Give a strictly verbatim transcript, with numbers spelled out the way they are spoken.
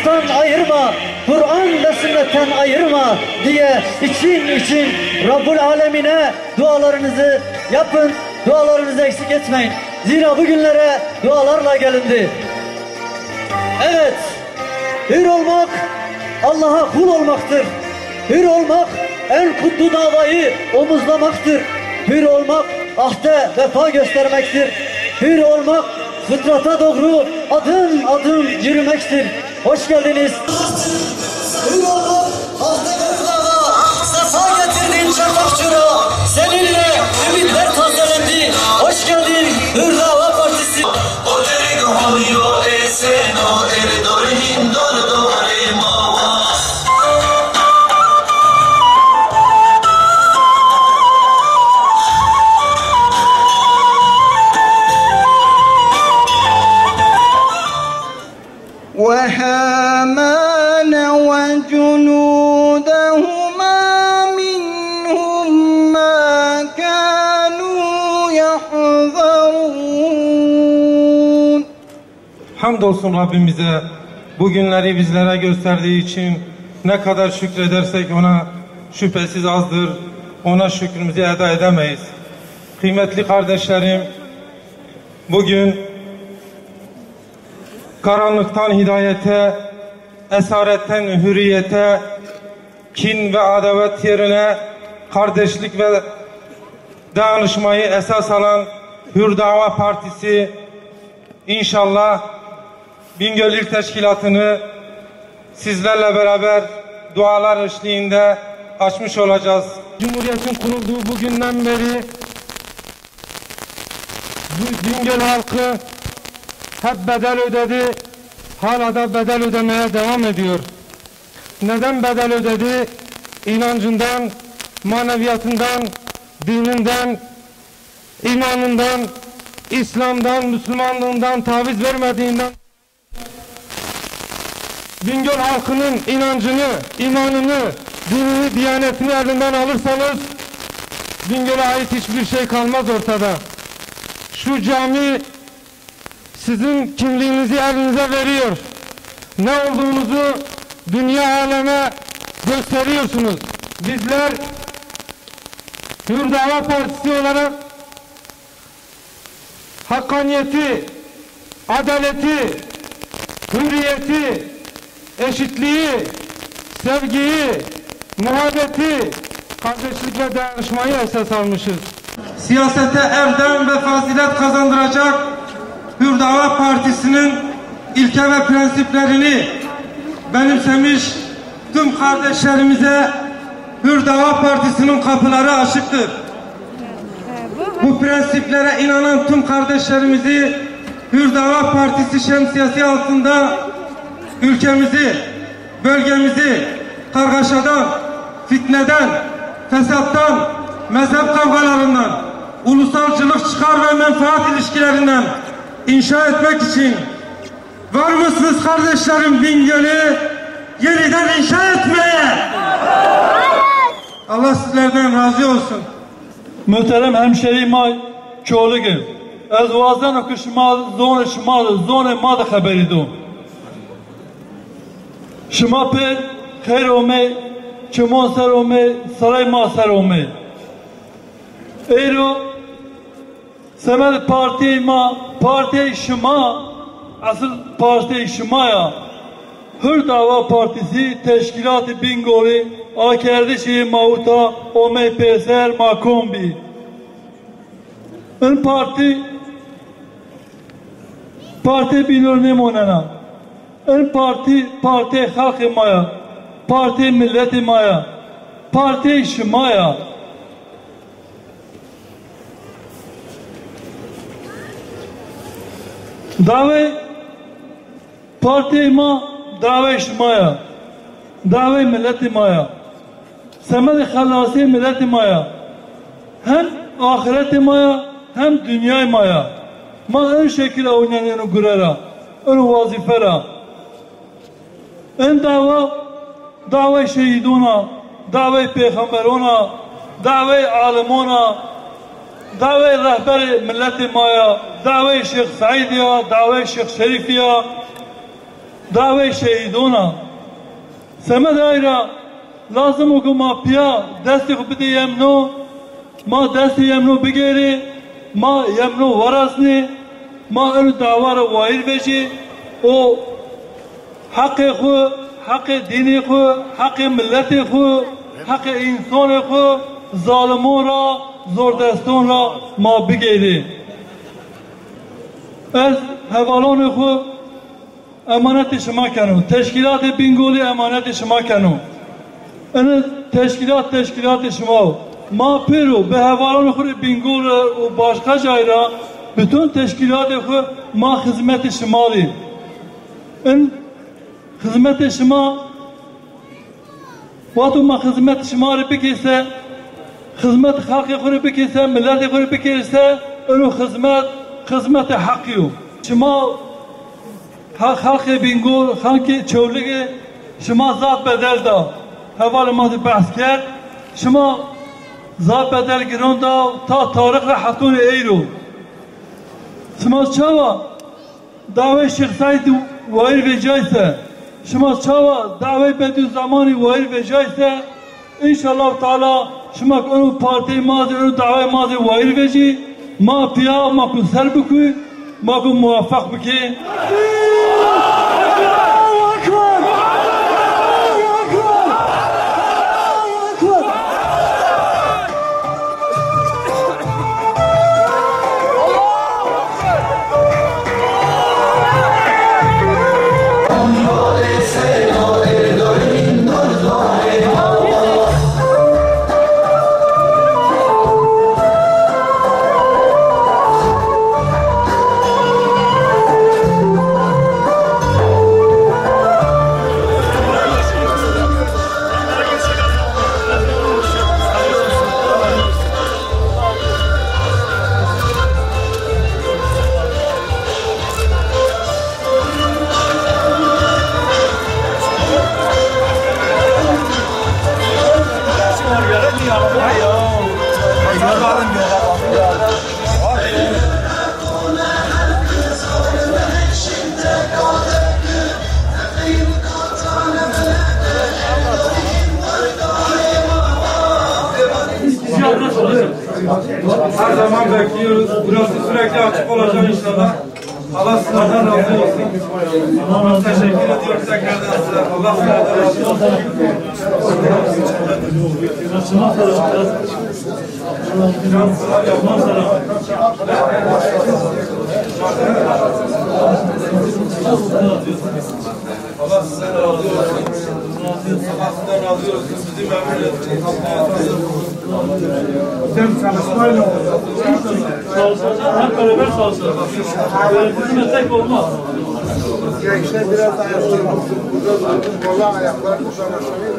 Tan ayırma, Kur'an ve sünnetten ayırma diye için için Rabbul Alemine dualarınızı yapın, dualarınızı eksik etmeyin. Zira bugünlere dualarla gelindi. Evet, hür olmak Allah'a kul olmaktır. Hür olmak en kutlu davayı omuzlamaktır. Hür olmak ahde vefa göstermektir. Hür olmak fıtrata doğru adım adım yürümektir. Hoş geldiniz. Hür olmak ahde vefa, sefa getirdin Çakmakçura. Seninle ümitler tazelendi. Hoş geldin Hür Dava Partisi. O derg hon yo eseno, el dor hindor dore ma va. وهامان وجنودهما منهم ما كانوا يحذرون. Hamdolsun Rabbimize, bu günleri bizlere gösterdiği için. Ne kadar şükredersek ona, şüphesiz azdır. Ona şükrümüzü eda edemeyiz. Kıymetli kardeşlerim, bugün karanlıktan hidayete, esaretten hürriyete, kin ve adavet yerine kardeşlik ve dayanışmayı esas alan Hür Dava Partisi inşallah Bingöl İl Teşkilatı'nı sizlerle beraber dualar eşliğinde açmış olacağız. Cumhuriyetin kurulduğu bugünden beri bu Bingöl halkı hep bedel ödedi, hala da bedel ödemeye devam ediyor. Neden bedel ödedi? İnancından, maneviyatından, dininden, imanından, İslam'dan, Müslümanlığından taviz vermediğinden. Bingöl halkının inancını, imanını, dinini, diyanetini elinden alırsanız Bingöl'e ait hiçbir şey kalmaz ortada. Şu cami sizin kimliğinizi elinize veriyor. Ne olduğunuzu dünya aleme gösteriyorsunuz. Bizler Hür Dava Partisi olarak hakkaniyeti, adaleti, hürriyeti, eşitliği, sevgiyi, muhabbeti, kardeşlik ve dayanışmayı esas almışız. Siyasete erdem ve fazilet kazandıracak Hür Dava Partisi'nin ilke ve prensiplerini benimsemiş tüm kardeşlerimize Hür Dava Partisi'nin kapıları açıktır. Bu prensiplere inanan tüm kardeşlerimizi Hür Dava Partisi şemsiyesi altında ülkemizi, bölgemizi kargaşadan, fitneden, fesattan, mezhep kavgalarından, ulusalcılık çıkar ve menfaat ilişkilerinden inşa etmek için var mısınız kardeşlerim Bingöl'ü yeniden inşa etmeye? Allah sizlerden razı olsun. Muhterem hemşerî ma Çolîg in. Ez wazeno ke şima zonê şima de, zonê ma de xeberî do. Şima pê xeyr omey, çimon ser omey, serey ma ser omey. Eyro semed partiyê ma, partiyê şima, esil partiyê şima ya. Hür Dava Partisi teşkîlatê Bingolî akerdişê yê ma uta omey pêser ma kom bî. In partî, partiyê bînor nêmonena. In partî, partiyê xelkê ma ya, partiyê miletê ma ya, partiyê şima ya. Dawê partiyê ma, dawê şima ya, dawê miletê ma ya. Semedê xelasîyê miletê ma ya. Hem axiretê ma ya, hem dinyayê ma ya. Ma in şekil ewnenê ino gure ra, ino wazîfe ra. In dawa, dawey şehîdon a, dawey pêxemberon a, dawey alimon a, dawey rehberê miletê ma ya, dawey Şêx Seîdî ya, dawey Şêx Şerîfî ya. Dawey şehîdon a. Semedê ay ra lazim o ku ma pîya destê xwu bidê yemno, ma destê yemno bigêrê, ma yemno werasnê, ma eno dawa ra wayîr vejê û heqê xwu, heqê dînê xwu, heqê miletê xwu, heqê însanê xwu zalimon ra, zordeston ra ma bigêrê. Ez hevalonê xwu emanetê şima keno. Teşkîlatê Bîngolî emanetê şima keno. Ini teşkîlat teşkîlatê şima o. Ma pêro bi hevalonê xwu rê Bîngol ra û başqa cay ra, bütün teşkîlatê xwu ma xizmetê şima rê. In xizmetê şima Wexto ma xizmet şima rê bikê se, xizmet xelqê xwu rê bikê se, miletê xwu rê bikê se, ino xizmet, xizmetê heqî yo. Şima, ha-, xelqê Bîngol, xelqê Çewlîgî, şima zaf bedel da. Hevalê ma zî behs kerd. Şima zaf bedel giron da, ta tarîx ra hetonê eyro. Şima çawa Dawey Şêx Seîdî wayîr vejîyay se, şima çawa dawey Bedîuzzemanî wayîr vejîyay se, înşallah teala şima ki eno partîyê ma zî, eno dawey ma zî wayîr vejî, ma pîya, ma ku ser bikû, ma ku muwefeq bikê. Her zaman bekliyoruz. Burası sürekli açık olacak inşallah. Allah sizlerden razı olsun. Teşekkür ediyoruz tekrardan size. Allah sizlerden razı olsun. Allah sizden razı olsun. Allah sizden razı olsun. Bizi memnun ettiniz. Sen çalışmayla oldu. Sağ ol, sağ ol. Hep beraber sağ ol, sağ ol. Bizim meslek olmaz. Ya işte biraz ayaklarımız burada, burada ayaklar uzanır.